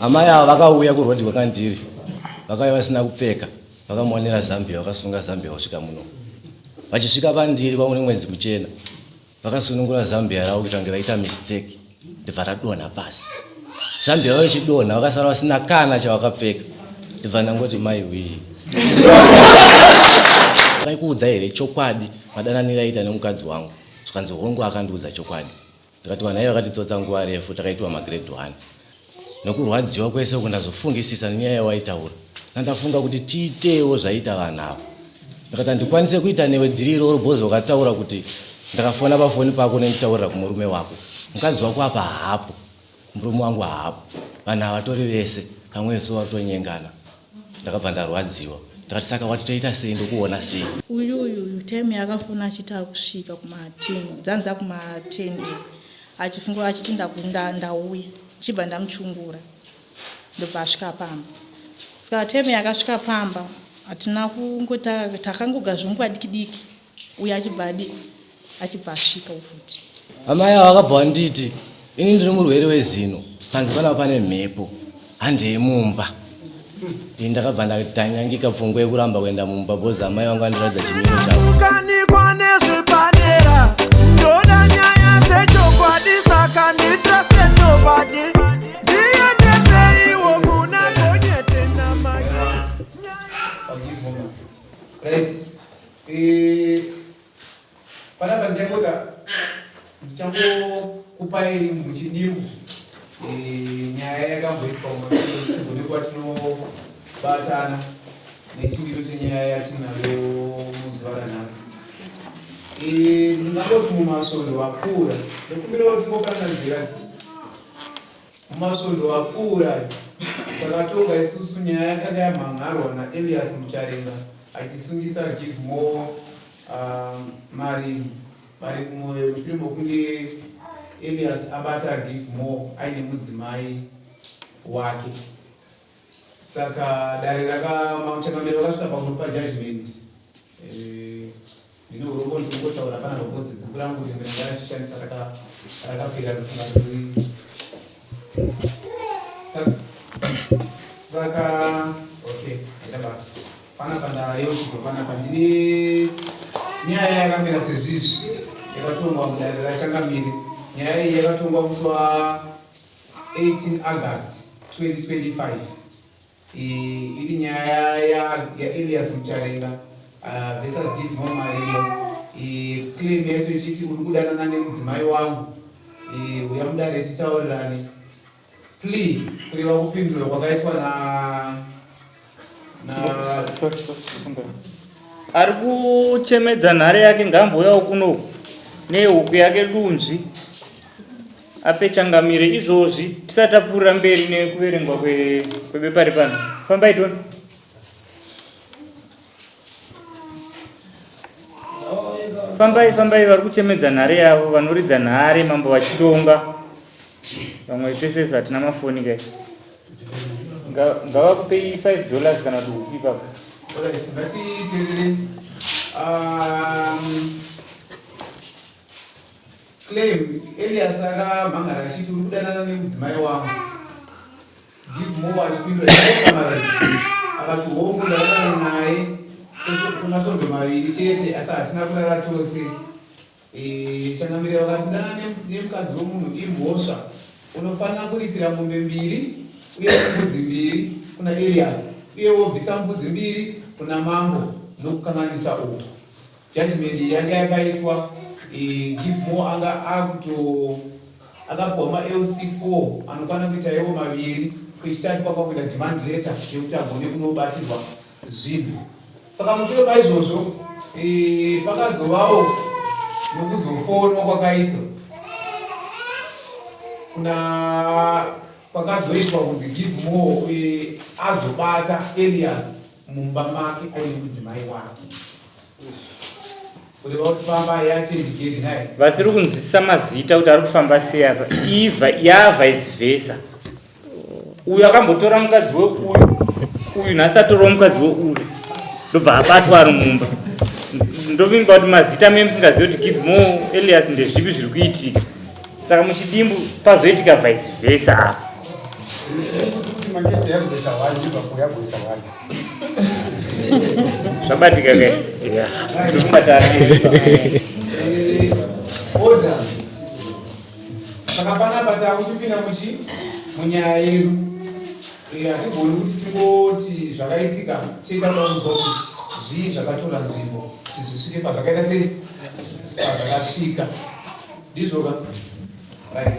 Amai ava vakauya kurodi kwakandiri, vakauya vasina kupfeka, vakamonera zambia, vakasunga zambia kusvika muno. Vachisvika pandiri kwangu nemwedzi muchena, vakasunungura zambia ravo kuita kunge vaita mistake, ndibva radonha pasi. Zambia ravo richidonha, vakasara vasina kana chavakapfeka. Ndibva ndangoti mai wii. Vaikuudza here chokwadi madananiro aita nemukadzi wangu? Zvikanzi hongu akandiudza chokwadi. Ndikati vanhu aiva vakatitsotsa nguva refu takaitwa magrade 1. Nokurwadziwa kwese uku ndazofungisisa nenyaya yawaitaura. Ndandafunga kuti tiitewo zvaiita vanhu ava. Ndikati handikwanise kuita newe dhiri iroro bhozi wakataura kuti ndakafona pafoni pako nenditaurira kumurume wako. Mukadzi wako apa haapo. Murume wangu haapo. Vanhu ava tori vese pamwe so vatonyengana. Ndakabva ndarwadziwa. Ndakati saka wati toita sei ndokuona sei? Uyu uyu uyu time yaakafona achiti akusvika kuma 10 dzanza kuma 10 achifunga achiti ndakunda ndauya ndichibva ndamuchungura ndobva asvika pamba saka time yakasvika pamba hatina kungota takangoga zvenguva diki diki uye achibva adi achibva asvika futi. Amai ava vakabva vanditi ini ndiri murwere wezino panze panapa pane mhepo handei mumba. Ini ndakabva ndatanyangika pfungwa yekuramba kuenda mumba because amai vangu vandiratidza chimiro chavo. Kanikwa nezvepadera ndoda nyaya dzechokwadi saka nditraste nobody ndiendeseiwo kuna gonyete namaki. Right. Eh, panapa ndichangoda ndichangokupai muchidimbu eh, nyaya yakamboitwa mumashure kwatinobatana nechimiro chenyaya yatinayo muzuva ranhasi. Eh, ndingangoti mumasvondo apfuura ndokumbira kuti tingopanana Mumasvondo apfuura takatonga isusu nyaya yakanga yamhan'arwa naElias Mucharenga achisungisa Givemore um, Marimo Marimo mushure mokunge Elias abata Givemore aine mudzimai wake. Saka dare rakamuchangamire vakasvika pakupa judgment. Eh, ndine urombo ndikungotaura pana because bhuku rangu rimwe ranga rachishandisa rakapera ndofunga riri saka okay aita basa panapa ndayeuchidzwa panapa ndine nyaya yakamira sezvizvi yakatongwa mudare rachangamire nyaya iyi yakatongwa musi wa 18 August 2025 iri nyaya yaElias ya Mucharenga versus Givemore Marimo. Claim yacho ichiti uri kudanana nemudzimai wangu, uya mudare titaurirane. Plea kureva kupindura kwakaitwa na na ari kuchemedza nhare yake ngaambouyawo kunoku nehuku yake dunzvi Ape changamire izvozvi tisati tapfuurira mberi nekuverengwa kwebepa repano. Fambai toni. Fambai fambai vari kuchemedza nhare yavo vanoridza nhare mambo vachitonga. Vamwe tese hatina mafoni kai. Ngavakupei 5 dollars kana kuti huku ipapo. Ngatiterere. Claim, Elias akamhangara achiti uri kudanana nemudzimai wangu. Give more achipindura summarize. Akati hongu ndadanana naye kwemasvondo maviri chete asi hatina kurara tose. Eh, changamire vakati kudanana nemukadzi wemunhu imhosva. Unofanira kuripira mombe mbiri uye nembudzi mbiri kuna Elias uye wobvisa mbudzi mbiri kuna mambo nokukanganisa uku. Judgment iyi yanga yakaitwa eh, give more anga akuto akapiwa maLC 4 anokwana kuita iwo maviri kwechitatu kwanga kuita demand letter yekuti agone kunobatirwa zvinhu saka mushure maizvozvo eh, pakazovawo nokuzofonwa kwakaitwa kuna kwakazoitwa kunzi give more eh, azobata Elias mumba make aine mudzimai wake. Vasiri kunzwisisa mazita kuti ari kufamba sei apa iva yavice versa uyu akambotora mukadzi weuyu uyu nhasi atorawo mukadzi weuyu ndobva abatwa ari mumba ndovimba kuti mazita me musingazivi kuti give more elias ndezvipi zviri kuitika saka muchidimbu pazoitika vice versa apa. Kuti Manchester yagoisa one, Liverpool yagoisa one. Zvabatika ke? Yeah. Tinobatana. Order. Saka panapa takuchipinda muchi munyaya yedu. Hatigoni kuti tingoti zvakaitika tega takunzwa kuti zvii zvakatora nzvimbo kuti zvisvike pazvakaita sei pazvakasvika. Ndizvo ka? Right.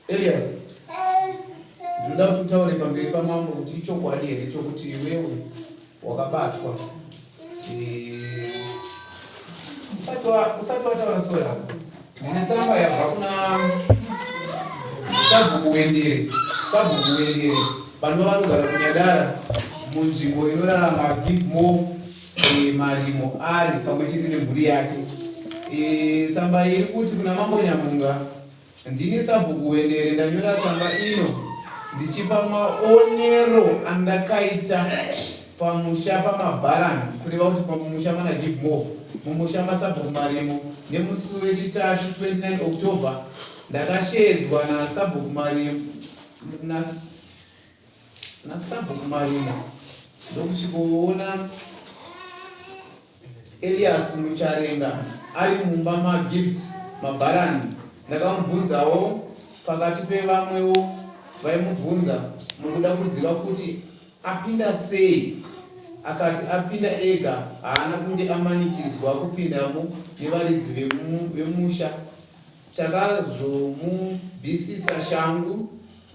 Elias, ndinoda kuti utaure pamberi pamambo kuti ichokwadi here chokuti iwewe wakabatwa. Usati wataura sori hako, ndine tsamba yabva kuna Sabhuku Wendere, Sabhuku Wendere vanova vanogara kuNyadara munzvimbo inorarama Givemore Marimo ari pamwe chete nemhuri yake. Tsamba iyi iri kuti kuna Mambo Nyamunga, Ndini Sabhuku Wendere ndanyora tsamba ino ndichipa maonero andakaita pamusha paMabharani, kureva kuti pamusha mana Givemore, mumusha maSabhuku Marimo nemusi weChitatu 29 October ndakasheedzwa naSabhuku Marimo naSabhuku Marimo ndokusvikoona Elias Mucharenga ari mumba maGift Mabharani. Ndakamubvunzawo pakati pevamwewo vaimubvunza mukuda kuziva kuti apinda sei akati apinda ega haana kunge amanikidzwa kupindamo nevaridzi vemusha. Takazomubvisisa shangu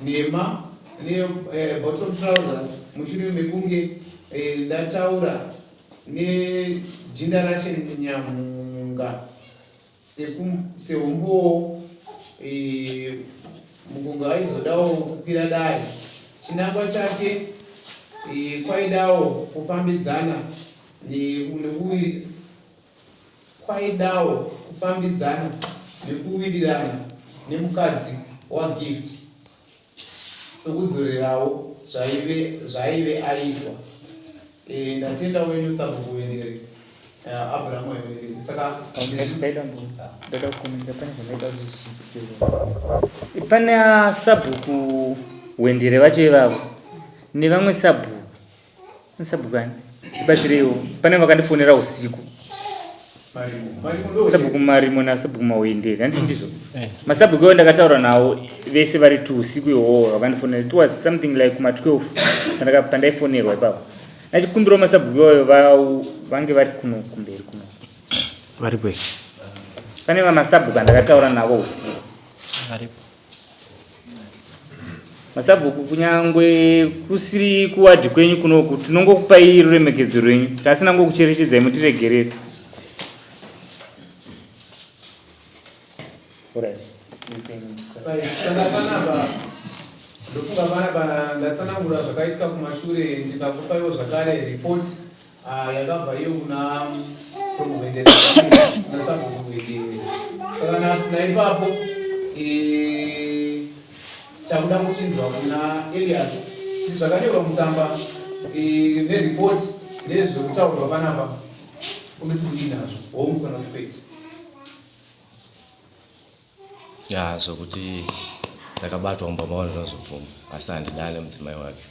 nhema nebottom trousers mushure mekunge ndataura Nejinda raShe Nyamunga sehumbowo, Mukunga aizodawo kukwira dare. Chinangwa chake kwaidawo kufambidzana kwaidawo kufambidzana nekuwirirana nemukadzi waGift. Sekudzorerawo zvaive zvaaive aitwa. Eh, ndatenda wenyu sabhuku Wendere. Eh, Abraham Wendere. Saka ndaida kukomenda pane zvandaida kuti zviitike. Pane sabhuku Wendere vacho ivavo nevamwe sabhuku Sabhuku ani? Ndibatsireiwo. Pane vakandifonera usiku. Sabhuku Marimo nasabhuku Mawendere. Handiti ndizvo? Eh. Masabhuku iwo ndakataura nawo vese vari two usiku iwowo vakandifonera. It was something like kuma 12 pandaka pandaifonerwa ipapo. Ndachikumbirawo masabhuku iwayo vange vari kuno kumberi kuno. Varipo here? Pane vamasabhuku andakataura navo usiku. Varipo. Masabhuku kunyangwe kusiri kuwadhi kwenyu kunoku tinongokupai ruremekedzo rwenyu tasina ngokucherechedzai mutiregerere. Alright. Right, saka panapa ndofunga panapa ndatsanangura zvakaitika kumashure ndikakupaiwo zvakare report Ah, yakabva iyo kuna from Hwendere kuna sabhuku Hwendere. Saka naipapo eh, takuda kuchinzwa kuna Elias kuti zvakanyorwa mutsamba eh, nereport nezvekutaurwa panapa unoti kudii nazvo hongu kana kuti kwete. Ya zvokuti ndakabatwa mumba mavo ndinozobvuma asi handidane mudzimai wake.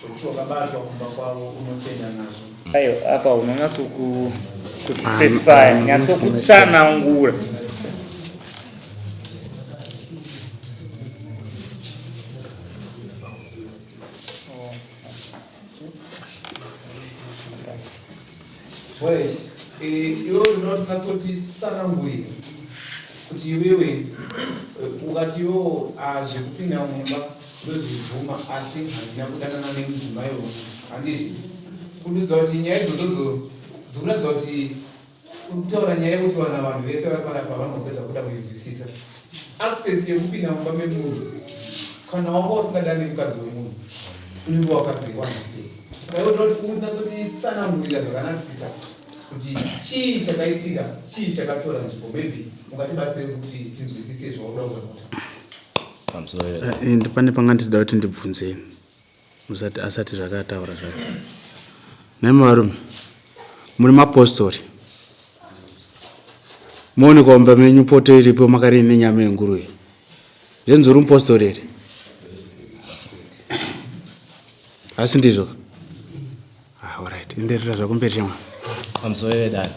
Zvekuti wakabatwa kumba kwavo unotenda nazvo. Ayo apa unonyatso ku kuspecify nyatso kutsanangura. Right. Eh, iwe unonyatsotitsanangurira kuti iwewe eh, ukati iwewo ah, zvekupinda mumba ndozvibvuma asi handina kudanana nemudzimai wangu handizvi kududza kuti nyaya idzodzo dzikuratidza kuti Uri kutaura nyaya yekuti vana vanhu vese vari panapa vanopedza kuda kuinzwisisa. Access yekupinda mumba memunhu kana wanga usingadani mukadzi wemunhu unenge wakazoiwana sei? Saka iwe unoda kuti unyatsotitsanangurira zvakanakisisa kuti chii chakaitika, chii chakatora nzvimbo maybe ungatibatsire kuti tinzwisise zvauri kuda kuzama kutaura. Pamusoro Eh, pane panga ndichida kuti ndibvunze musati asati zvakataura zvake. Nemi varume muri mapostori moonekwa mumba menyu poto iripo makarini nenyama yenguruve zvenzi uri mupostori here asi ndizvo ah, orit enderera zvako mberi shamwa Pamusoro vedare,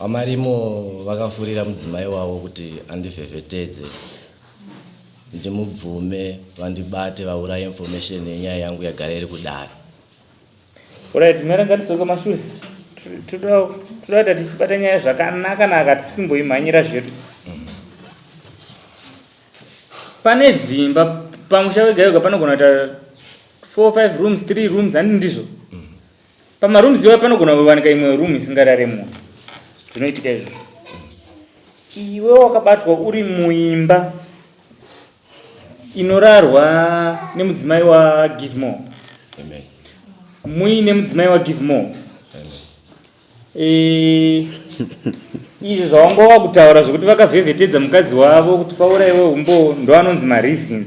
VaMarimo vakafurira mudzimai wavo kuti andivhevhetedze ndimubvume vandibate vauraye information yenyaya yangu yagara iri kudare. Alright, mera ngatidzoke mashure. Toda toda kuti tichibata nyaya zvakanaka naka tisi kumboimhanyira zvedu. Pane dzimba pamusha wega wega panogona kuita 4 5 rooms 3 rooms handi ndizvo. Pamarooms iwayo panogona kuwanika imwe room isingarare munhu. Zvinoitika izvozvo. Iwe wakabatwa uri muimba inorarwa nemudzimai waGivemore. Amen. Muine mudzimai waGivemore. Eh, izvi zvawanga wakutaura zvekuti vakavhevhetedza mukadzi wavo kuti pauraiwe umbowo ndoanonzi mareasons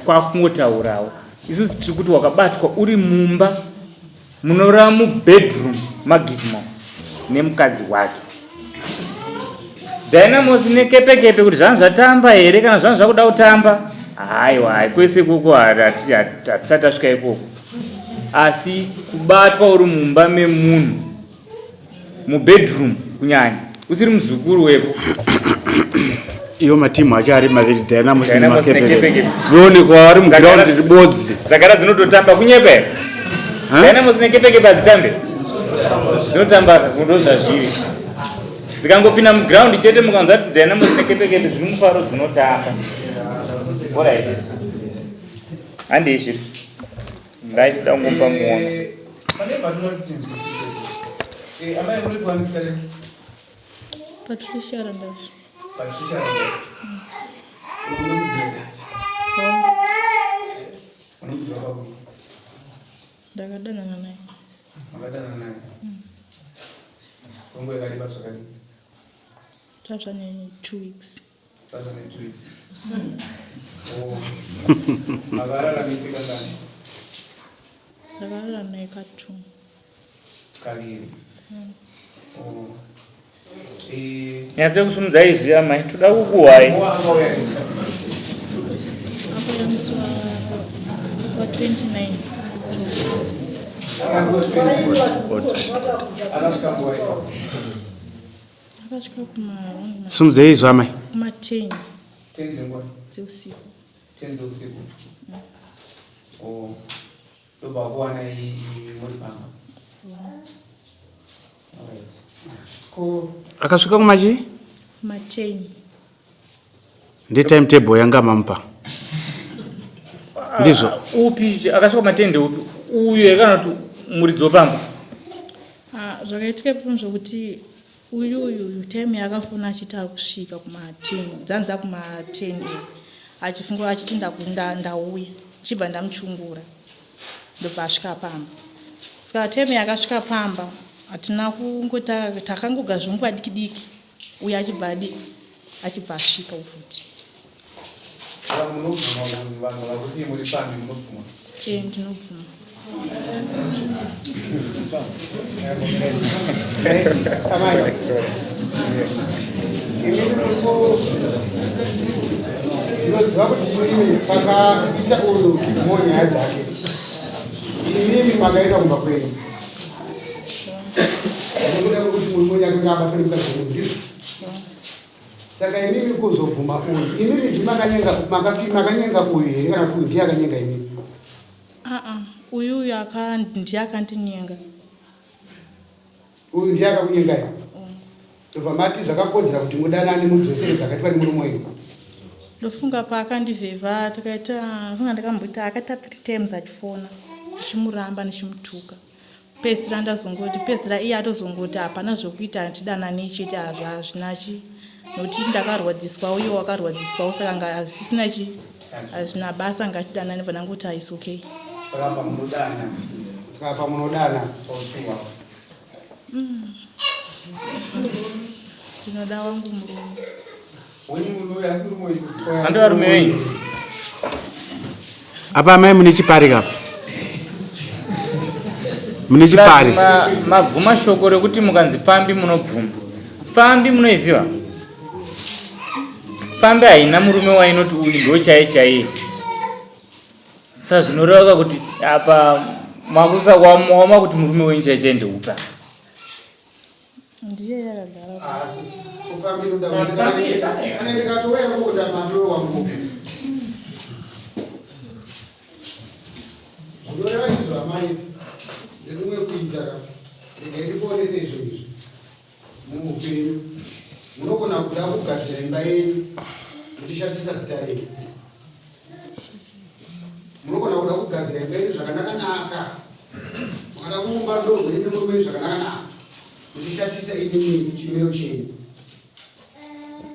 kwakungotaurawo isusu tiri kuti wakabatwa uri mumba munorava mubedroom magivemore nemukadzi wake dynamos nekepekepe kuti zvanga zvatamba here kana zvanga zvakuda kutamba haiwa hai kwese ikoko hatisati tasvika ikoko asi kubatwa uri mumba memunhu mubedroom kunyanya usiri muzukuru wepo iwo matimu acho ari maviri dynamos Dynamos nemakepekepe neKepekepe. voonekwa vari mugiraundi Dzagara- ribodzi dzagara dzinototamba kunyepa here dynamos nekepekepe hadzitambe dzinotamba ndo zvazviri dzikangopinda muground chete mukanzwa kuti dynamos nekepekepe dziri mufaro dzinotamba orit handei zviri ndaichida kungomupa muono Eh, pane patinoti tinzwisise eh, amai munoti zita renyu Patricia Randazvo. Patricia Randazvo. Unomuziva? Unomuziva pakuti? Ndakadanana naye. Makadanana naye? Kwenguva yakareba zvakadii? Tazva ne 2 weeks. Tazva ne 2 weeks. Oh. Makararamise kangani? Ndakarara naye ka 2. Kaviri. Oh. Eh, nyatse kusumudza izwi amai toda kukuhwai mowa akauya rini? Akauya musi wa wa 29 Akauya 29. Akasvika nguva ipi? Akasvika kuma Sumudzai izwi amai. kuma 10 10 dzenguva. dzeusiku. 10 dzeusiku. Oh. Ndobva wakuwanai muri pamba. Alright. Ko Akasvika kumachi? Kuma 10. Ndi timetable yanga mamupa. Ndizvo. Upi akasvika matende upi uyu here kana kuti muridzi wepamba? Ah, zvakaitika ipapo zvokuti uyu uyu uyu time yaakafona achiti ari kusvika kuma 10 dzanza kuma 10 achifunga achiti ndauya ndichibva ndamuchungura ndobva asvika pamba saka time yakasvika pamba hatina kungota takangoga zvenguva diki diki uye achibva adi achibva asvika futi. Saka munobvuma kunzi vanhu vakuti muri pambi munobvuma? Eh, ndinobvuma. Amai. Imimi muri ndinoziva kuti imimi pakaita uyu Givemore nyaya dzake. Imimi makaenda kumba kwenyu. Nekuda kwekuti murume wenyu akanga abatwa nemukadzi wemunhu ndizvo. Saka imimi kuzobvuma uyu. Imimi ndimi makanyenga makanyenga uyu here kana kuti uyu ndiye akanyenga imimi? Aa, uyu uyu aka ndiye akandinyenga. Uyu ndiye akakunyengai. Ndobva mati zvakakodzera kuti mudanane mudzosere zvakaitwa nemurume wenyu. Ndofunga paakandivhevha takaita funga ndakamboita akaita 3 times achifona ndichimuramba ndichimutuka. Pedzisira ndazongoti pedzisira iye atozongoti hapana zvokuita handidanani chete hazvina chi nokuti ndakarwadziswa uye wakarwadziswawo saka nga hazvisisina chi hazvina basa ngatidanane bva ndangoti haisi okay. Saka pamunodana. Saka pamunodana. Pauchihwa. Ndinoda wangu murume. Wenyu murume uyu asi murume wenyu. Handi varume venyu. Apa amai mune chiparika apa. Mune chipari. Mabvuma shoko rekuti mukanzi pfambi munobvuma. Pfambi munoiziva? Pfambi haina murume wainoti uyu ndo chaiye chaiye. Saka zvinoreva kuti apa makusa wama kuti murume wenyu chaiye chaiye ndeupi apa? Ndiye yakagara. Asi kufambira uda kana ndikatouya kukuta matoyo wangu. Zvinoreva izvo amai ndimwe kuita ka. Regai ndikuonese izvo izvi. Muupenyu munogona kuda kugadzira imba yenyu muchishandisa zita renyu. Munogona kuda kugadzira imba yenyu zvakanaka-naka. Mukada kuumba rudo rwenyu nemurume wenyu zvakanaka-naka. Muchishatisa imimi chimiro chenyu.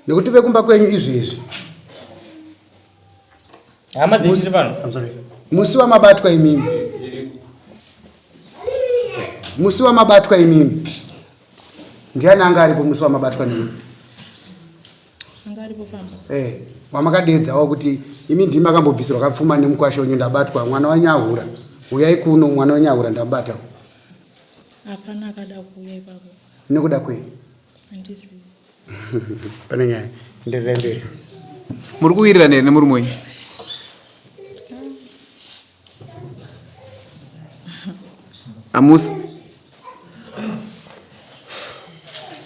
Nekuti vekumba kwenyu izvezvi. Hama dzenyu dziri pano? I'm sorry. Musi wamabatwa imimi. Musi wamabatwa imimi. Ndiani anga aripo musi wamabatwa nemi? Anga aripo pamba. Eh, wamakadeedzawo kuti imi ndimi makambobvisirwa kapfuma nemukwasha wenyu ndabatwa mwana wanyahura. Uyai kuno mwana wanyahura ndabata. Hapana akada kuuya ipapo. Nekuda kwei? Handizivi. Pane nyaya. Enderera mberi. Muri kuwirirana here nemurume wenyu? Hamusi.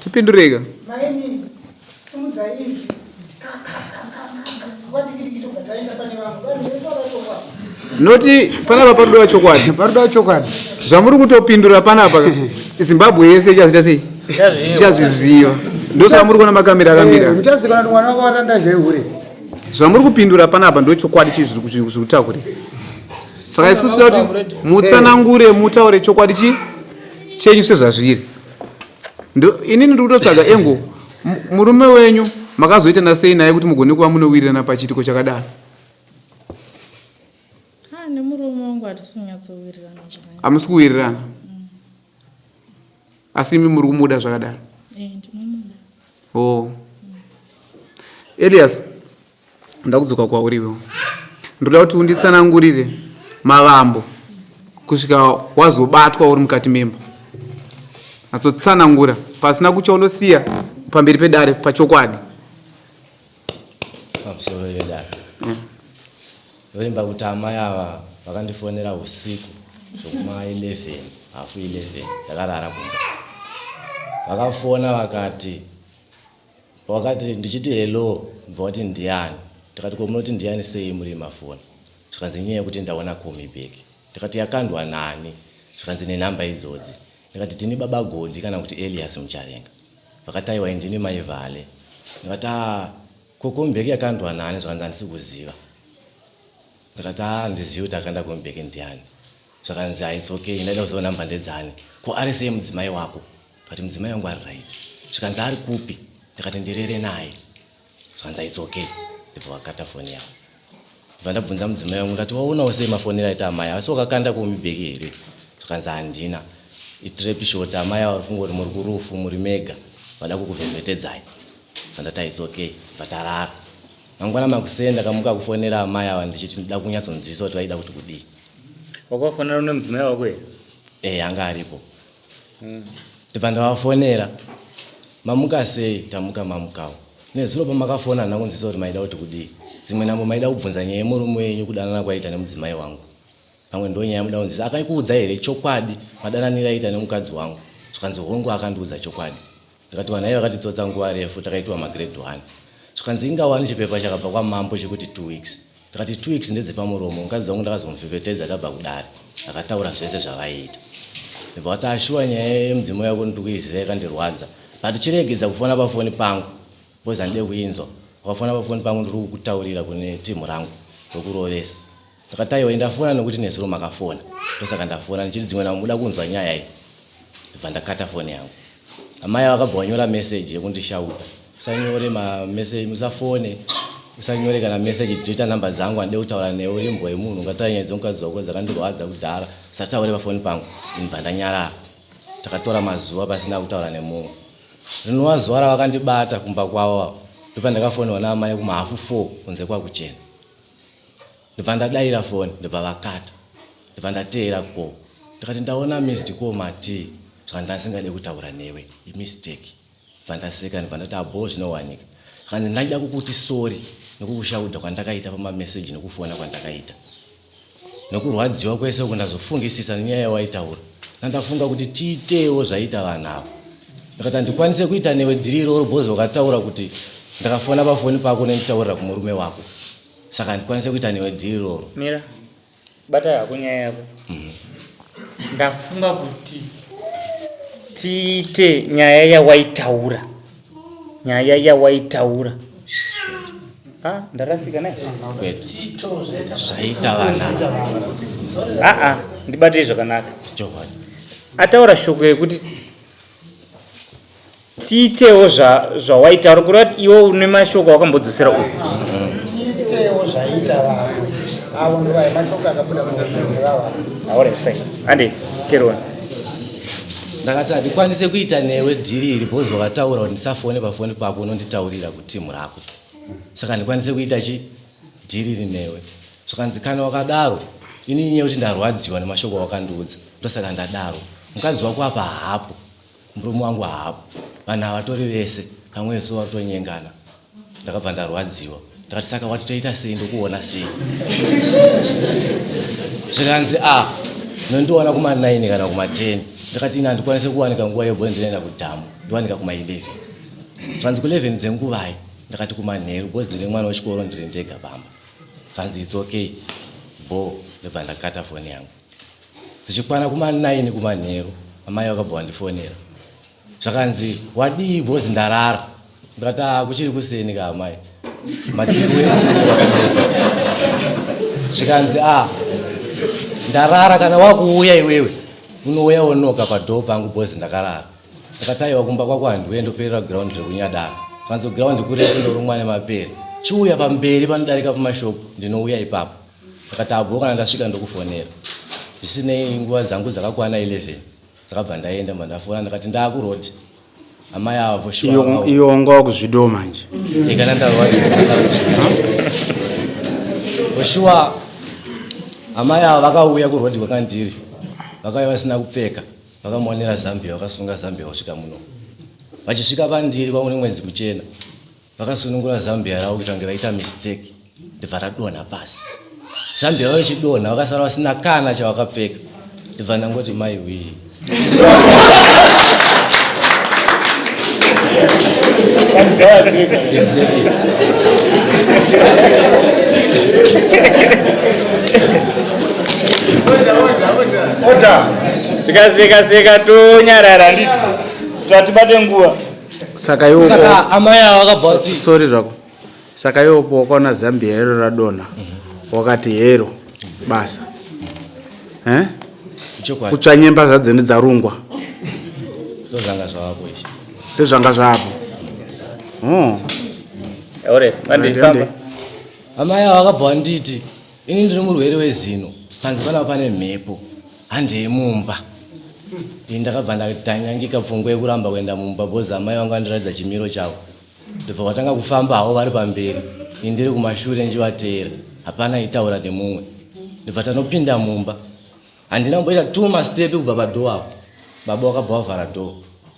Tipindureka. Maini simudza izwi Noti panapa parudiwa chokwadi. Parudiwa chokwadi. Zvamuri kutopindura panapa Zimbabwe yese ichazviita sei? Ichazviziva. Ndosaka muri kuona makamera akamira. Eh, muchaziva kuti mwana wako watanda zvehure. Zvamuri kupindura panapa ndochokwadi chii zviri kutakurika. Saka isusu tinoda kuti mutsanangure mutaure chokwadi chi chenyu sezvazviri. Inini ndiri kutotsvaga engo murume wenyu makazoitana sei naye kuti mugone kuva munowirirana pachiitiko chakadaro? Ah, nemurume wangu hatisi kunyatsowirirana zvakanaka. Hamusi kuwirirana? Asi imi muri kumuda zvakadaro? Eh, ndinomuda. Oh. Elias, ndakudzoka kwauri iwewe. Ndoda kuti unditsanangurire mavambo kusvika wazobatwa uri mukati memba. Natsotsanangura pasina kuchaunosiya pamberi pedare pachokwadi. Pamusoro vedare. Ndoimba kuti amai ava vakandifonera usiku zvekuma 11 hafu 11 ndakarara kumba. Vakafona vakati wakati ndichiti hello ndibva wati ndiani ndikati ko munoti ndiani sei muri mafoni zvikanzi nyaya yekuti ndaona komi bag ndikati yakandwa nani zvikanzi nenhamba idzodzi ndikati tini baba Godi kana kuti Elias Mucharenga vakati aiwa indini mai Vale ndikati ah ko komi bag yakandwa nani zvikanzi handisi kuziva ndikati ah handizivi kuti akanda komi bag ndiani zvakanzi ah it's okay ndaida kuziva nhamba ndedzani ko ari sei mudzimai wako Ndikati mudzimai wangu ari right. Zvikanzi ari kupi? Ndikati ndirere naye. Zvikanzi it's okay. Ndibva vakata foni yavo. Ndibva ndabvunza mudzimai wangu ndati waonawo sei mafonero aita amai asi wakakanda kumibheki here? Zvikanzi handina. Itrap short amai ava varifunga kuti muri kurufu muri mega vada kukuvhevhetedzai. Ndibva ndati it's okay. Ndibva tarara. Mangwana makuseni ndakamuka kufonera amai ava ndichiti ndida kunyatsonzwisisa kuti vaida kuti kudii. Wakafonera nemudzimai wako here? Eh, anga aripo. Ndibva ndavafonera mamuka sei tamuka mamukawo nezuro pamakafona handina kunzwisisa kuti maida kuti kudii dzimwe nhambo maida kubvunza nyaya yemurume wenyu kudanana kwaiita nemudzimai wangu pamwe ndonyaya yamuda kunzwisisa akaikuudza here chokwadi madananiro aiita nemukadzi wangu zvikanzi hongu akandiudza chokwadi Ndikati vanhu aiva vakatitsotsa nguva refu takaitwa magrade one. Zvikanzi inga wani chipepa chakabva kwamambo chekuti two weeks. Ndikati two weeks ndedzepamuromo mukadzi wangu ndakazomuvhevhetedza tabva kudare akataura zvese zvavaiita. Ndibva vati ashuwa nyaya yemudzimu yako ndiri kuiziva yakandirwadza but chiregedza kufona pafoni pangu because handide kuinzwa. Ukafona pafoni pangu ndiri kukutaurira kune team rangu rokurovesa. Ndakati aiwa ndafona nekuti nezuro makafona ndosaka ndafona ndichiti dzimwe nhambo muda kunzwa nyaya iyi. Ndobva ndakata foni yangu. Amai vakabva vanyora message yekundishauta. Usanyore ma message, usafone, usanyore kana message, delete number dzangu handide kutaura newe uri imbwa yemunhu ungataura nyaya dzemukadzi wako dzakandirwadza kudhara. Usataure pafoni pangu. Ndobva ndanyarara. Takatora mazuva pasina kutaura nemumwe. Rinova zuva ravakandibata kumba kwavo ava ndopandakafonerwa naamai kuma hafu 4 kunze kwakuchena. Ndobva ndadaira foni ndobva vakata. Ndobva ndateera call. Ndikati ndaona missed call matii zvandasingade kutaura newe imistake. Bva ndaseka ndibva ndati abhoo zvinowanika. Zvikanzi ndaida kukuti sorry nekukushaudha kwandakaita pamameseji nekufona kwandakaita. Nekurwadziwa kwese uku ndazofungisisa nenyaya yawaitaura. Ndandafunga kuti tiitewo zvaita vanhu ava. Ndikati handikwanise kuita newe dhiri iroro bhozi wakataura kuti ndakafona pafoni pako unonditaurira kumurume wako. Saka handikwanise kuita newe dhiri iroro. Mira. Bata hako nyaya yako. Ndafunga kuti tiite nyaya yawaitaura. Nyaya yawaitaura. Ah, ndarasika naye. Kwete. Zvaita vana. Ah ah, ndibatei zvakanaka. Chokwadi. Ataura shoko yekuti tiitewo zvawaitaura kureva kuti iwe une mashoko awakambodzosera uku tiitewo zvaita vamwe avo ndovaya mashoko akabuda muvava ande kerona ndakati handikwanise kuita newe dhiri iri bhozi wakataura kuti ndisafone pafoni pako unonditaurira kutimu rako saka handikwanise kuita chi dhiri iri newe zvikanzi kana wakadaro ini nyaya yekuti ndarwadziwa nemashoko awakandiudza ndosaka ndadaro mukadzi wako apa haapo Murume wangu haapo, vanhu havatori vese, pamwe isu vatonyengana. Ndakabva ndarwadziwa ndakati saka wati toita sei ndokuona sei? Zvikanzi a ah, nondiwana kuma 9 kana kuma 10. Ndakati ini handikwanise kuwanika nguva iyo bho ndinoenda kudhamu ndowanika kuma 11. Zvanzi ku 11 dzenguvai? Ndakati kumanheru bhozi ndine mwana wechikoro ndiri ndega pamba. Zvanzi it's okay bho ndobva ndakata foni yangu. Dzichikwana kuma 9 kumanheru amai vakabva vandifonera zvakanzi wadii bhozi ndarara ndikati ah kuchiri kuseni ka amai matiri kuseni kwakadezva zvikanzi ah ndarara kana wakuuya iwewe unouya wonoka padhoo pangu bhozi ndakarara ndakati aiwa kumba kwako handiuye ndoperera ground rekunyadara kanzi ground kurefu ndorumwa nemapere chiuya pamberi panodarika pamashopu ndinouya ipapo Ndakati abho kana ndasvika ndokufonera. Zvisinei nguva dzangu dzakakwana 11 ndakabva ndaenda mba ndafona ndakati ndaakuroad. Amai avo shuwa Iyo wanga wakuzvidawo manje. Ikana ndarwa. Shuwa amai ava vakauya kuroad kwakandiri. Vakauya vasina kupfeka. Vakamonera Zambia vakasunga Zambia kusvika muno. Vachisvika pandiri kwangu nemwedzi muchena. Vakasunungura Zambia ravo kuita kunge vaita mistake ndibva radonha pasi. Zambia ravo richidonha vakasara vasina kana chavakapfeka. Ndibva ndangoti mai wii. Exactly. Tikaseka seka tonyarara nditi tatibate nguva. Saka iwo Saka amai ava vakabva vati sorry zvako. Saka iwo po wakaona Zambia iro radonha. Wakati hero basa. Eh? Chokwadi. Kutsva nyemba zvadzeni dzarungwa. Ndozvanga zvavapo izvi. Ndozvanga zvapo. Oh. Ore, vandifamba. Amai ava vakabva vanditi Ini ndiri murwere wezino, panze panapa pane mhepo, handei mumba. Ini ndakabva ndatanyangika pfungwa yekuramba kuenda mumba because amai vangu vandiratidza chimiro chavo. Ndobva vatanga kufamba havo vari pamberi, ini ndiri kumashure ndichivateera, hapana aitaura nemumwe. Ndobva tanopinda mumba. Handina kumboita two mastepi kubva padoor apo. Baba wakabva wavhara door.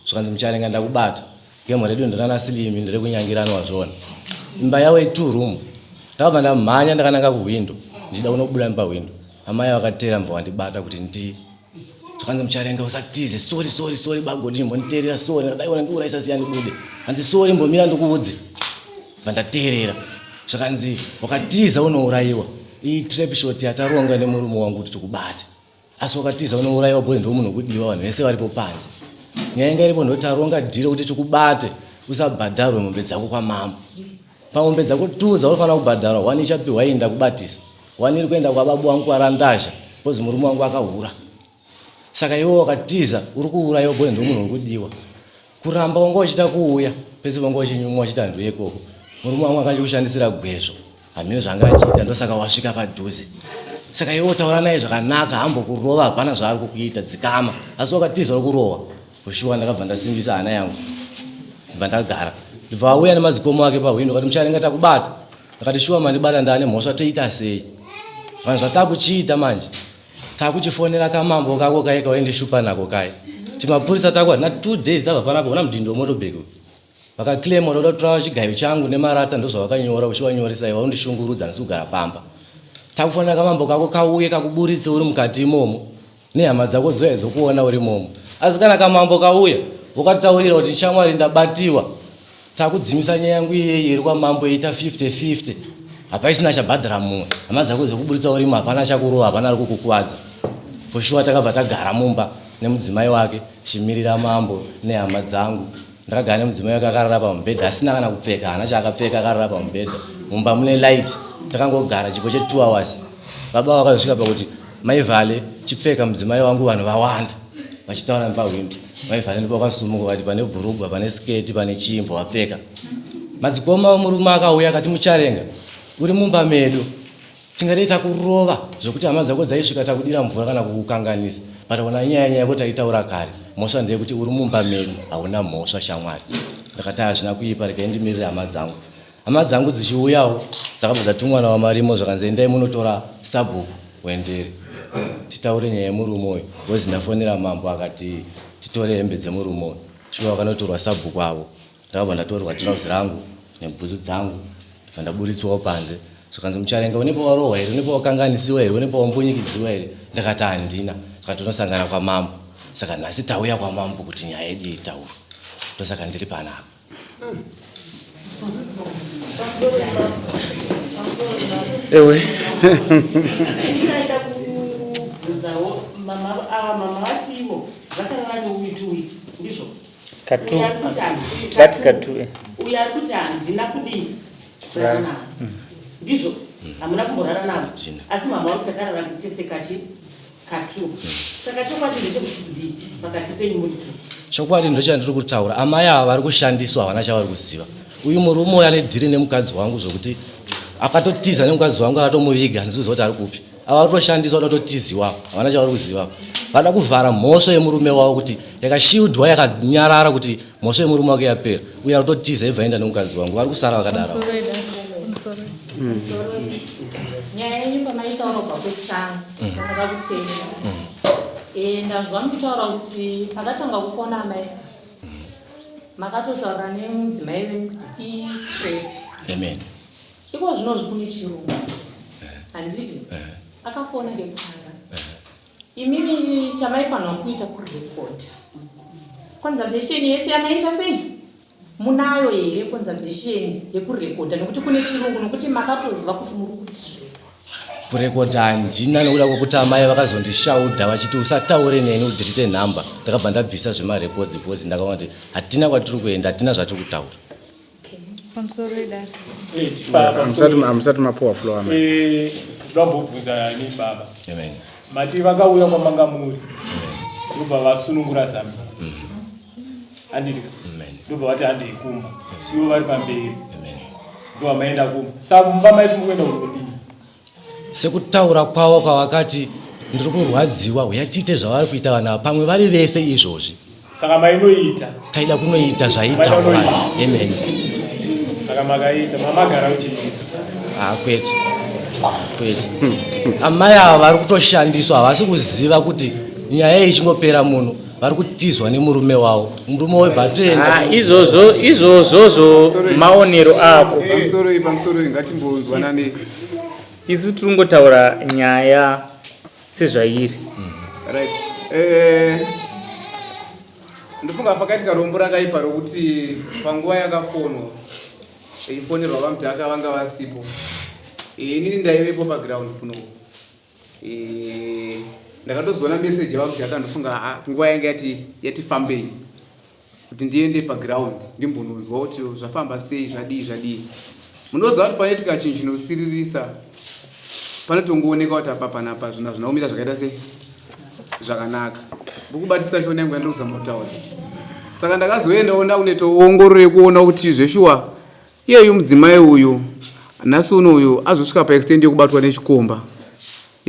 Zvikanzi mucharenga ndakubata. Game redu ndirana Slim ndirekunyangirana wazviona. Imba yavo itwo room. Ndakabva ndamhanya ndakananga kuhwindo ndichida kunobuda nepahwindo. Amai vakateera mva vandibata kuti ndi zvakanzi mucharenga usatize sorry sorry sorry bagodi mbonditeerera sorry ndakadai ona ndiurayisa siya ndibude hanzi sorry mbomira ndikuudze bva ndateerera zvakanzi wakatiza unourayiwa iyi trap shot yataronga nemurume wangu kuti tikubate asi wakatiza unourayiwa boy ndomunhu wekudiwa vanhu vese varipo panze nyaya inga iripo ndotaronga dhiri kuti tikubate usabhadharwe mombe dzako kwamambo pamombe dzako two dzaunofanira kubhadharwa one ichapiwa iyi ndakubatisa one iri kuenda kwababu wangu kwarandazha bcoz murume wangu akahura saka iwe wakatiza uri kuurayiwa boy ndomunhu wekudiwa Kuramba wanga uchida kuuya pese wanga uchinyumwa uchiti handiuye ikoko. Murume wangu anga achikushandisira gwezvo. Hameno zvaanga achiita ndosaka wasvika padhuze. Saka iwe taura naye zvakanaka hambokurova hapana zvaari kukuita dzikama. Asi wakatiza uri kurohwa. Shuwa ndakabva ndasimbisa hana yangu. Ndibva ndagara. Ndibva auya nemadzikomo ake pahwindo akati mucharenga takubata. Ndakati shuwa mandibata ndane mhosva toita sei? Vanhu zvatakuchiita manje. Takuchifonera kamambo kako kaye kawaindishupa nako kaye. Timapurisa tako na 2 days tabva panapa una mudhindo wemotobheki uyu. Vakaclaima kuti vada kutora chigayo changu nemarata ndozvavakanyora uchivanyoresa iwe undishungurudza handisi kugara pamba. Takufonera kamambo kako kauye kakuburitse uri mukati imomo nehama dzako dzouya dzokuona uri imomo. Asi kana kamambo kauya wokataurira kuti shamwari ndabatiwa Takudzimisa nyaya yangu iyeyi iri kwamambo ita 50 50 hapaisina achabhadhara mumwe hama dzako dzekuburitsa urimo hapana achakurova hapana ari kukukuvadza for sure takabva tagara mumba nemudzimai wake tichimirira mambo nehama dzangu ndakagara nemudzimai wake akarara pamubhedha asina kana kupfeka haana chaakapfeka akarara pamubhedha mumba mune light takangogara chipo che 2 hours baba vakazosvika pakuti mai vale chipfeka mudzimai wangu vanhu vawanda vachitaura nepahwindo mai vale ndipo vakasumuka vati pane bhurugwa pane sketi pane chimbo wapfeka madzikoma murume akauya akati mucharenga uri mumba medu tingadai takurova zvekuti hama dzako dzaisvika takudira mvura kana kukukanganisa but ona nyaya nyaya yekuti taitaura kare mhosva ndeyekuti uri mumba medu hauna mhosva shamwari ndakati hazvina kuipa regai ndimirire hama dzangu Hama dzangu dzichiuyawo dzakabva dzatumwa naVaMarimo zvakanzi endai munotora sabhuku Wendere titaure nyaya yemurume uyu because ndafonera mambo akati titore hembe dzemurume uyu. Shuwa vakanotorwa sabhuku avo. Ndakabva ndatorerwa tirauzi rangu nebhutsu dzangu ndibva ndaburitswawo panze zvikanzi Mucharenga une pawarohwa here une pawakanganisiwa here une pawambunyikidziwa here ndakati handina zvikati tonosangana kwamambo saka nhasi tauya kwamambo kuti nyaya yedu itaurwe ndosaka ndiri panapa. Ewe. Ndikaida kubvunzawo mama ava mama vati ivo vakarara neuyu 2 weeks ndizvo? Katu. Uyu ari kuti handi- Vati katu, eh. Uyu ari kuti handina kudii kurara navo. Ndizvo? Hamuna kumborara navo. Hatina. Asi mama vari kuti takarara tese kachi Katu. Saka chokwadi ndechekuti kudii pakati penyu muri two? Chokwadi ndochandiri kutaura, amai ava vari kushandiswa havana chavari kuziva. Uyu murume uyu ane dhiri nemukadzi wangu zvokuti akatotiza nemukadzi wangu akatomuviga handisi kuziva kuti ari kupi. Ava vari kutoshandiswa vada kutotiziwa havana chavari kuziva. Vada kuvhara mhosva yemurume wavo kuti yakashieldwa yakanyarara kuti mhosva yemurume wake yapera. Uyu ari kutotiza ibva aenda nemukadzi wangu vari kusara vakadaro. Nyaya yenyu pamaitaura kubva kwekutanga ndakada kuteerera. Eh, ndanzwa muchitaura kuti pakatanga kufona amai makatotaura nemudzimai venyu kuti itrap. Amen. Iko zvino kune chirungu. Handiti? Akafona kekutanga. Imimi chamaifanirwa kuita kurecord. Conversation yese yamaita sei? Munayo here conservation yekurekodha nekuti kune chirungu nekuti makatoziva kuti muri kutireka. Kurekodha handina nekuda kwekuti amai vakazondishaudha vachiti usataure neni udelete number ndakabva ndabvisa zvemarecords because ndakaona kuti hatina kwatiri kuenda hatina zvatiri kutaura. Pamusoro wedare. Hamusati mapuwa floor amai. Eh, ndambobvunza ni baba. Amen. Mati vakauya kwamanga muri. Ndobva vasunungura Zambia. Handiti ndobva vati handei kumba ivo vari pamberi ndobva maenda kumba saka mumba maiti mukuenda kunodii sekutaura kwavo kwavakati ndiri kurwadziwa huya tiite zvavari kuita vanhu ava pamwe vari vese izvozvi saka mainoita taida kunoita zvaitaura amen saka makaita mamagara uchiita ah, kwete kwete amai ava vari kutoshandiswa havasi kuziva kuti nyaya iyi ichingopera muno vari kutizwa nemurume wavo murume webva atoenda Ah, izvozvo izvozvozvo maonero ako Pamusoro pamusoro ngatimbonzwanane. Isu tiri kungotaura nyaya sezvairi. Right. Eh, ndofunga pakaitika rombo rakaipa rokuti panguva yakafonwa ichifonerwa vamudhaka vanga vasipo. Eh, inini ndaivepo paground kuno. Eh, ndakatozoona message yavamudhaka ndofunga ah, nguva yanga yati yati fambei kuti ndiende paground ndimbononzwa kuti zvafamba sei zvadii zvadii. Munoziva kuti panoitika chinhu chinosiririsa panotongooneka kuti apa panapa zvinhu hazvina kumira zvakaita sei zvakanaka. Ndikubatisa shona yangu yandiri kuzama kutaura. Saka ndakazoendawo ndakunoita ongororo yekuona kuti zveshuwa iyeyu mudzimai uyu nhasi uno uyu azosvika paextend yekubatwa nechikomba.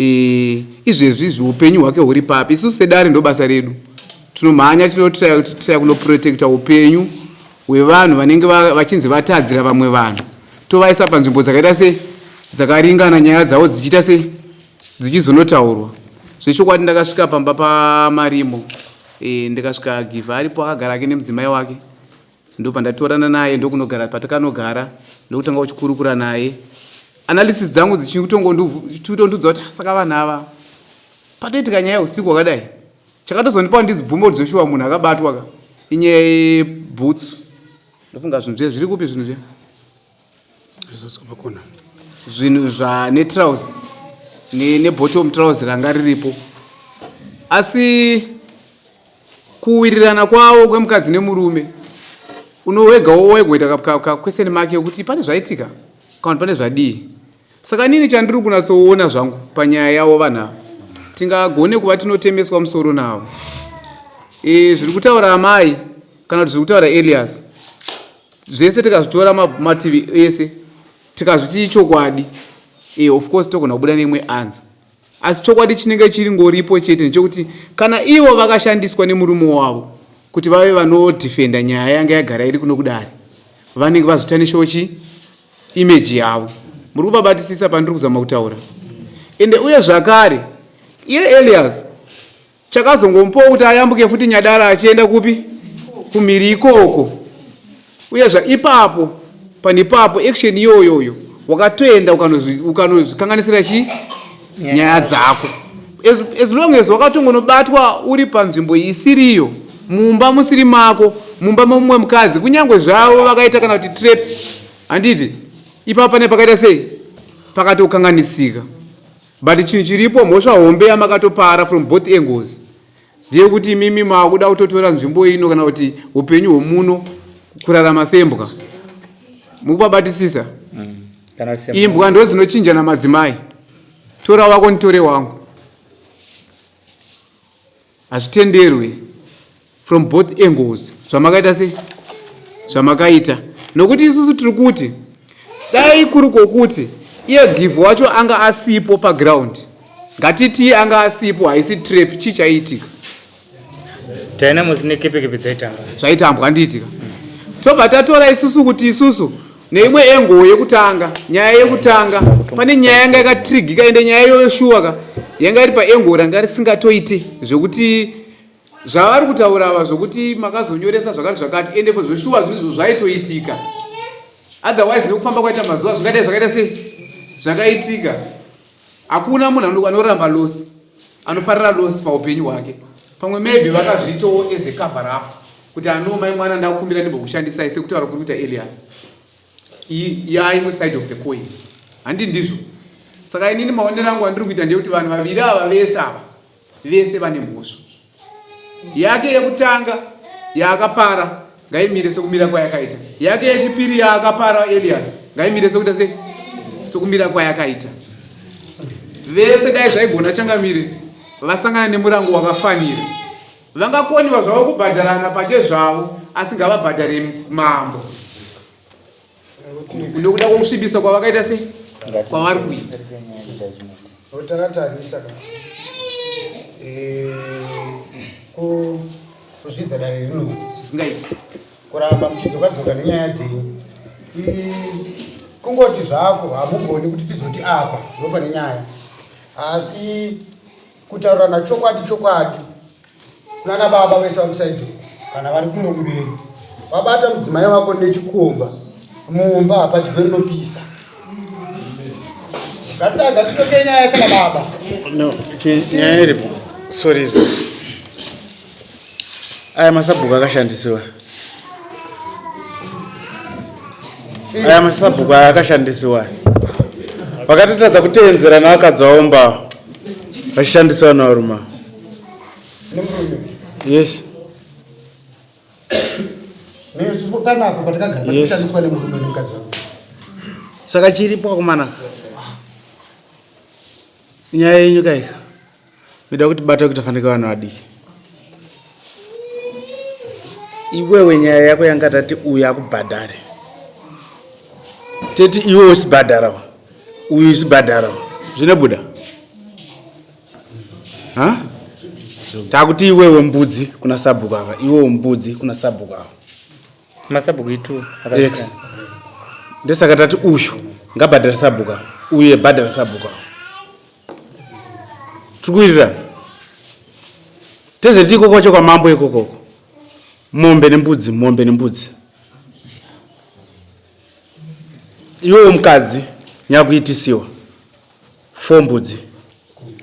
E, izvezvi izvi upenyu hwake huri papi? Isusu sedare ndobasa redu, tinomhanya tinotraya kunoprotecta upenyu hwevanhu vanenge vachinzi vatadzira vamwe vanhu, tovaisa panzvimbo dzakaita se dzakaringana, nyaya dzavo dzichiita se dzichizonotaurwa. Zvechokwadi ndakasvika pamba paMarimo e, ndikasvika Givha aripo akagara ake nemudzimai wake. Ndopandatorana naye ndokunogara patakanogara ndokutanga kuchikurukura naye. Analysis dzangu dzichikutongondiudza kuti ah, saka vanhu ava patoitika nyaya usiku hwakadai. Chakatozondipa ndibvume kuti Joshua munhu akabatwa ka inyaya yebhutsu. Ndofunga zvinhu zviye zviri kupi zvinhu zviya? Zvinhu zva netrouse nebottom trouse ranga riripo. Asi kuwirirana kwavo kwemukadzi nemurume unowega wegoita kakweseni make yekuti pane zvaitika kana kuti pane zvadii. Saka nini chandiri kunatsoona zvangu panyaya yavo vanhu ava tingagone kuva tinotemeswa musoro navo. E, zviri kutaura amai kana kuti zviri kutaura Elias zvese tikazvitora mativi ese tikazviti ichokwadi e, of course togona kubuda neimwe answer asi chokwadi chinenge chiri ngoripo chete ndechekuti kana ivo vakashandiswa nemurume wavo kuti vave vanodefenda nyaya yanga yagara iri kuno kudare vanenge vazotanishawo chii image yavo muri kubabatisisa pandiri kuzama kutaura ende uye zvakare iye Elias chakazongomupawo kuti ayambuke futi nyadara achienda kupi kumhiri ikoko uye zva ipapo pane ipapo action iyoyoyo wakatoenda ukanozvikanganisira chi nyaya dzako as, as long as wakatongonobatwa uri panzvimbo isiriyo mumba musiri mako mumba memumwe mukadzi kunyange zvavo vakaita kana kuti trap handiti ipapo pane pakaita sei pakatokanganisika but chinhu chiripo mhosva hombe yamakatopara from both angles ndeyekuti imimi maakuda kutotora nzvimbo ino kana kuti upenyu hwemuno kurarama sembwa mukupabatisisa mm. imbwa ndo dzinochinjana madzimai tora wako nditore wangu hazvitenderwe from both angles zvamakaita se zvamakaita nokuti isusu tiri kuti dai kuri kwokuti iye give wacho anga asipo paground ngatitii anga asipo haisi trap chii chaiitika dynamos nekepekepe dzaitamba zvaitambwa handiitika tobva tatora isusu kuti isusu neimwe engo yekutanga nyaya yekutanga pane nyaya yanga yakatrigika ende nyaya iyoyo shuwa ka yanga iri paengo ranga risingatoiti zvekuti zvavari kutaura ava zvokuti makazonyoresa zvakati zvakati ende zveshuwa zvinhu zvaitoitika otherwise nekufamba kwaita mazuva zvingadai zvakaita sei zvakaitika Hakuna munhu anoramba loss, anofarira loss paupenyu hwake. Pamwe maybe vakazviitawo as a cover up kuti ano mai mwana ndakukumbira ndimbokushandisai sekutaura kuri kuita Elias. Yaimwe side of the coin. Handi ndizvo. Saka inini maonero angu andiri kuita ndeyekuti vanhu vaviri ava vese ava vese vane mhosva. Yake yekutanga yaakapara ngaimire sekumira kwayakaita. Yake yechipiri yaakapara Elias ngaimire sekuita sei sekumira kwayakaita. Vese dai zvaigona changamire vasangana nemurango wakafanira. Vangakoniwa zvavo kubhadharana pachezvavo asi ngavabhadhare mambo. Nekuda kwokusvibisa kwavakaita sei kwavari kuita. Takatarisa ka eh, kuzvidza dare rino zvisingaiti kuramba muchidzoka dzoka nenyaya dzenyu kungoti zvako hamugoni kuti tizoti apa ndopane nyaya asi kutaurirana chokwadi chokwadi kunana baba vese vari kana vari kuno kumberi wabata mudzimai wako nechikomba mumba hapadyiwe rinopisa ngatitoke nyaya sana baba no nyaya iripo sorry aya masabhuku akashandisiwa aya masabhuku aya akashandisiwa vakatotadza kuteenzera navakadzi vavo mbava vachishandisiwa navarume avo yes yes saka chiripo akomana nyaya yenyu kaika Mida kuti bata kuita fanike vanhu vadiki. Iwewe nyaya yako yanga tati uyu akubhadhare. Teti iwe usibhadhara. Uyu usibhadhara. Zvinobuda? Ha? Takuti iwewe mbudzi kuna sabhuku ava, iwewe mbudzi kuna sabhuku ava. Masabhuku itu akasiyana. Ndosaka tati uyu ngabhadhare sabhuku ava, uyu bhadhara sabhuku ava. Tiri kuwirirana? Tezveti ikoko kwacho kwamambo ikokoko. Mombe nembudzi, mombe nembudzi. Iwewe mukadzi nyakuitisiwa. Four mbudzi.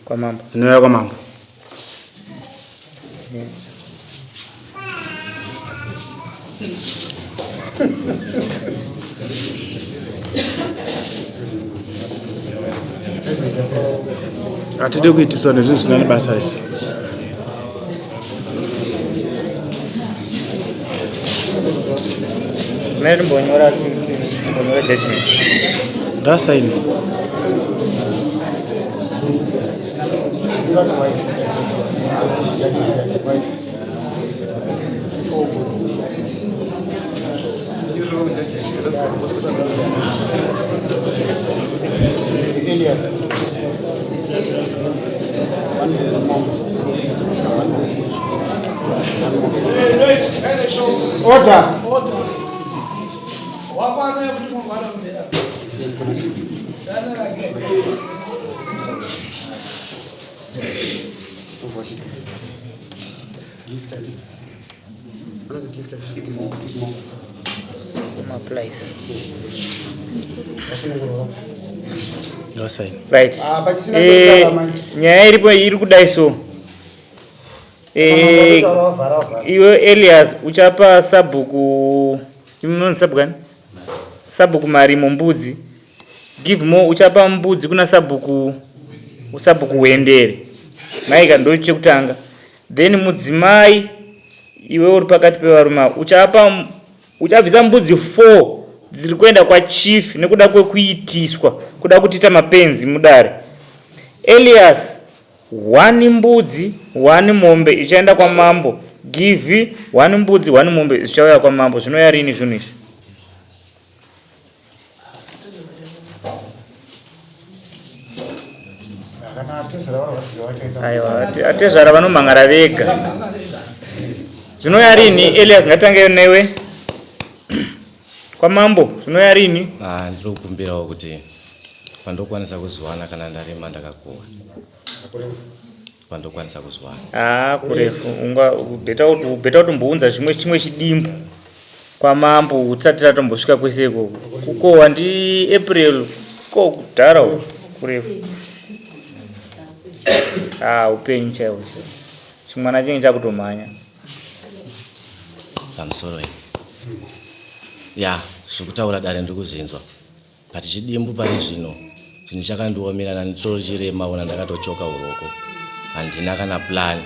Kwamambo. Dzinouya kwamambo. Hatidi kuitiswa nezvinhu zvisina nebasa rese. Mene timbonyora timbonyora judgment. Ndasaini. Elias. Order. Right. Ah, pachisina Eh, kutaura manje. nyaya iripo iri kudai so Eh, iwe Elias uchapa sabhuku inonzi sabhuku ani? Sabhuku Marimo mbudzi. Give more uchapa mbudzi kuna sabhuku sabhuku Wendere. Maika ndo chekutanga. Then mudzimai iwe uri pakati pevarume ava uchapa uchabvisa mbudzi 4 dziri kuenda kwachief nekuda kwekuitiswa kuda kutiita mapenzi mudare. Elias One mbudzi one mombe ichaenda kwamambo give one mbudzi one mombe zvichauya kwamambo zvinouya rini zvinhu izvi aiwa atezvara vanomhangara vega zvinouya rini Elias ngatange newe kwamambo zvinouya rini ah, ndiri kukumbirawo kuti pandokwanisa kuzviwana kana ndarima ndakakohwa pandokwanisa kuzviwana ah kurefu unga beta kuti beta kuti mbounza zvimwe chimwe chidimbu kwamambo usati tatombosvika kwese ikoko kukohwa ndi april ko kudhara uko kurefu ah upenyu chaiwo chaiwo chimwana chinge chakutomhanya pamusoro iyi ya zvekutaura dare ndiri kuzvinzwa But chidimbu pari zvino chinhu chakandiomera nanditori chirema ona ndakatochoka uroko handina kana plan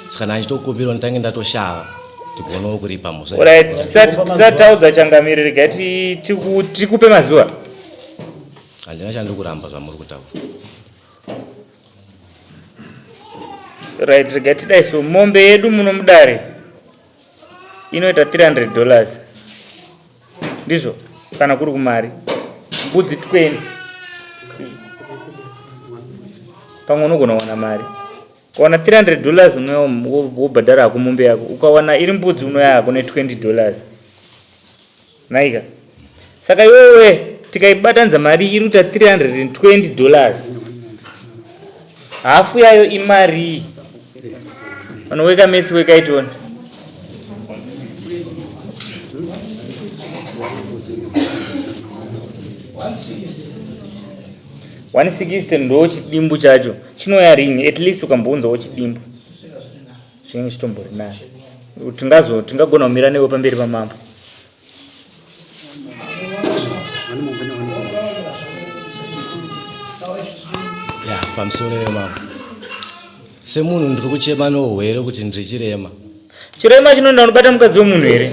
saka ndachitokumbirwa nditange ndatoshava ndigonewo kuripa mhosva. Alright, tisati taudza changamire regai tikupe mazuva. Handina chandiri kuramba zvamuri kutaura. Right, regai tidai so mombe yedu muno mudare inoita 300 dollars ndizvo kana kuri kumari mbudzi 20 pamwe unogona kuwana mari ukawana 300 dollars wobhadhara hako mombe yako ukawana iri mbudzi unouya hako ne 20 dollars Naika. Saka iwewe tikaibatanidza mari iri kuita 320 dollars. Hafu yayo imarii? Vanoweka metsi weka itione. One sixty ndo chidimbu chacho chinouya rini at least ukambounzawo chidimbu chinenge chitombori nani tingazo tingagona kumira newe pamberi pamambo ya pamusoro yemambo semunhu ndiri kuchema nohwere kuti ndiri chirema chirema chinoenda unobata mukadzi wemunhu here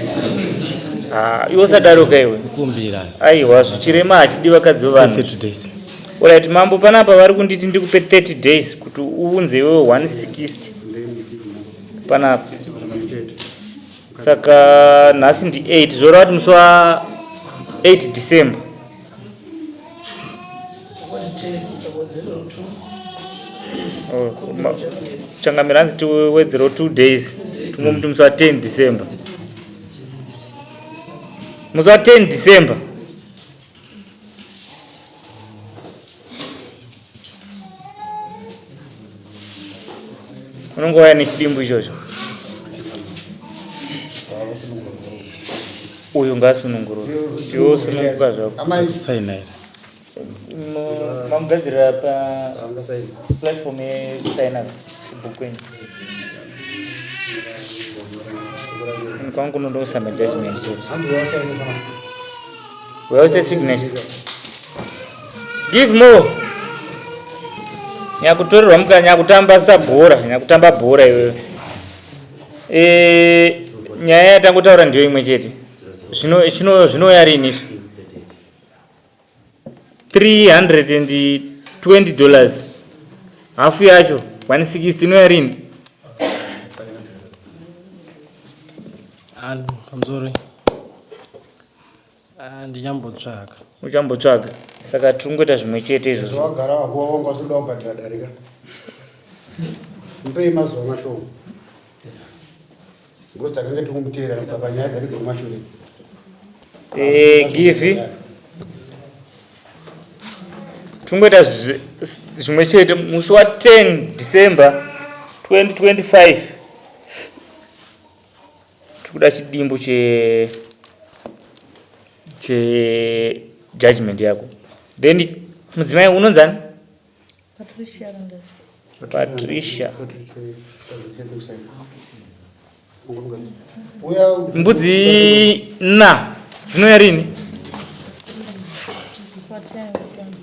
ah, iwe usadaroka iwe kumbira aiwa chirema hachidi vakadzi vevanhu 30 days Alright mambo panapa vari kunditi ndikupe 30 days kuti uunze iwewe 160 panapa saka nhasi ndi 8 zvoreva kuti musi wa 8 December Oh, changamira hanzi tiwedzerewo 2 days tingomuti musi wa 10 December musi wa 10 December unongouya nechidimbu ichocho Uyu ngaasunungurwe. Iwe usununguka zvako. Saina here? Mamugadzirira pa platform yekusaina bhuku yenyu. Kwangu kunondosa majudgment chete. Where is signature? Give more. Nyakutorerwa muka nyakutamba sabhora, nyakutamba bhora iwewe. E, nyaya yatangotaura ndiyo imwe chete. Zvino zvino zvinouya rini izvi? 320 dollars. Hafu yacho 160 inouya rini? Alo, pamusoro. Ah, ndichambotsvaga. Uchambotsvaga. Saka tiri kungoita zvimwe chete izvozvo. Wagara wako wanga usikuda kubhadhara darika. Mupei mazuva mashoma. Because takange tiri kumuteera panyaya dzake dzekumashure. Eh, give. Tungoita zvimwe chete musi wa 10 December 2025. Tikuda chidimbu che che judgment yako. Then mudzimai unonzani? Patricia Randers. Patricia. Mbudzi na dzinouya rini? Musi wa 10 December.